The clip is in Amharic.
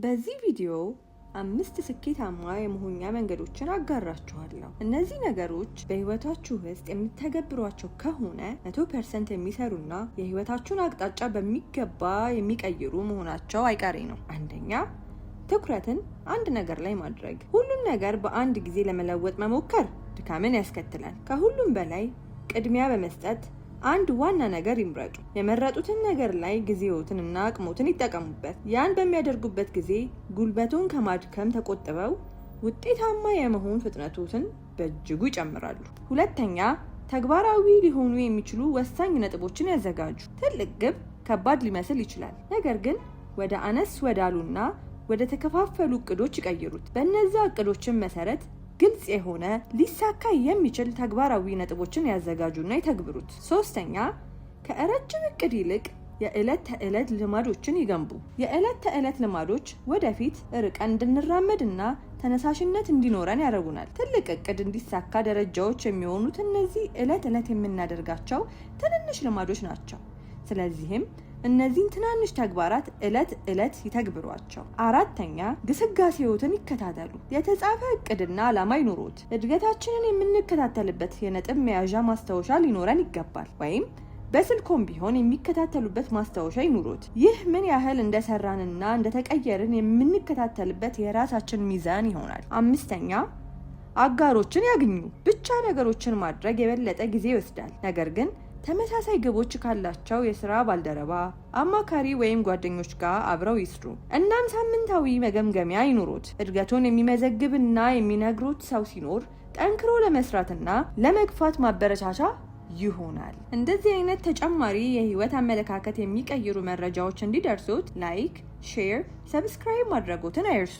በዚህ ቪዲዮ አምስት ስኬታማ የመሆኛ መንገዶችን አጋራችኋለሁ። እነዚህ ነገሮች በህይወታችሁ ውስጥ የምተገብሯቸው ከሆነ 100% የሚሰሩና የህይወታችሁን አቅጣጫ በሚገባ የሚቀይሩ መሆናቸው አይቀሬ ነው። አንደኛ፣ ትኩረትን አንድ ነገር ላይ ማድረግ። ሁሉን ነገር በአንድ ጊዜ ለመለወጥ መሞከር ድካምን ያስከትላል። ከሁሉም በላይ ቅድሚያ በመስጠት አንድ ዋና ነገር ይምረጡ። የመረጡትን ነገር ላይ ጊዜዎትን እና አቅሞትን ይጠቀሙበት። ያን በሚያደርጉበት ጊዜ ጉልበቱን ከማድከም ተቆጥበው ውጤታማ የመሆን ፍጥነቶትን በእጅጉ ይጨምራሉ። ሁለተኛ፣ ተግባራዊ ሊሆኑ የሚችሉ ወሳኝ ነጥቦችን ያዘጋጁ። ትልቅ ግብ ከባድ ሊመስል ይችላል። ነገር ግን ወደ አነስ ወዳሉና ወደ ተከፋፈሉ እቅዶች ይቀይሩት። በእነዚያ እቅዶችን መሰረት ግልጽ የሆነ፣ ሊሳካ የሚችል ተግባራዊ ነጥቦችን ያዘጋጁና ይተግብሩት። ሶስተኛ፣ ከረጅም እቅድ ይልቅ የዕለት ተዕለት ልማዶችን ይገንቡ። የዕለት ተዕለት ልማዶች ወደፊት ርቀን እንድንራመድና ተነሳሽነት እንዲኖረን ያደርጉናል። ትልቅ እቅድ እንዲሳካ ደረጃዎች የሚሆኑት እነዚህ ዕለት ዕለት የምናደርጋቸው ትንንሽ ልማዶች ናቸው። ስለዚህም እነዚህን ትናንሽ ተግባራት ዕለት ዕለት ይተግብሯቸው። አራተኛ፣ ግስጋሴዎትን ይከታተሉ። የተጻፈ እቅድና ዓላማ ይኑሮት። እድገታችንን የምንከታተልበት የነጥብ መያዣ ማስታወሻ ሊኖረን ይገባል፣ ወይም በስልኮም ቢሆን የሚከታተሉበት ማስታወሻ ይኑሮት። ይህ ምን ያህል እንደሰራንና እንደተቀየርን የምንከታተልበት የራሳችን ሚዛን ይሆናል። አምስተኛ፣ አጋሮችን ያግኙ። ብቻ ነገሮችን ማድረግ የበለጠ ጊዜ ይወስዳል። ነገር ግን ተመሳሳይ ግቦች ካላቸው የስራ ባልደረባ፣ አማካሪ ወይም ጓደኞች ጋር አብረው ይስሩ። እናም ሳምንታዊ መገምገሚያ ይኑሩት። እድገቱን የሚመዘግብና የሚነግሩት ሰው ሲኖር ጠንክሮ ለመስራትና ለመግፋት ማበረታቻ ይሆናል። እንደዚህ አይነት ተጨማሪ የህይወት አመለካከት የሚቀይሩ መረጃዎች እንዲደርሱት like፣ share፣ subscribe ማድረጎትን አይርሱ።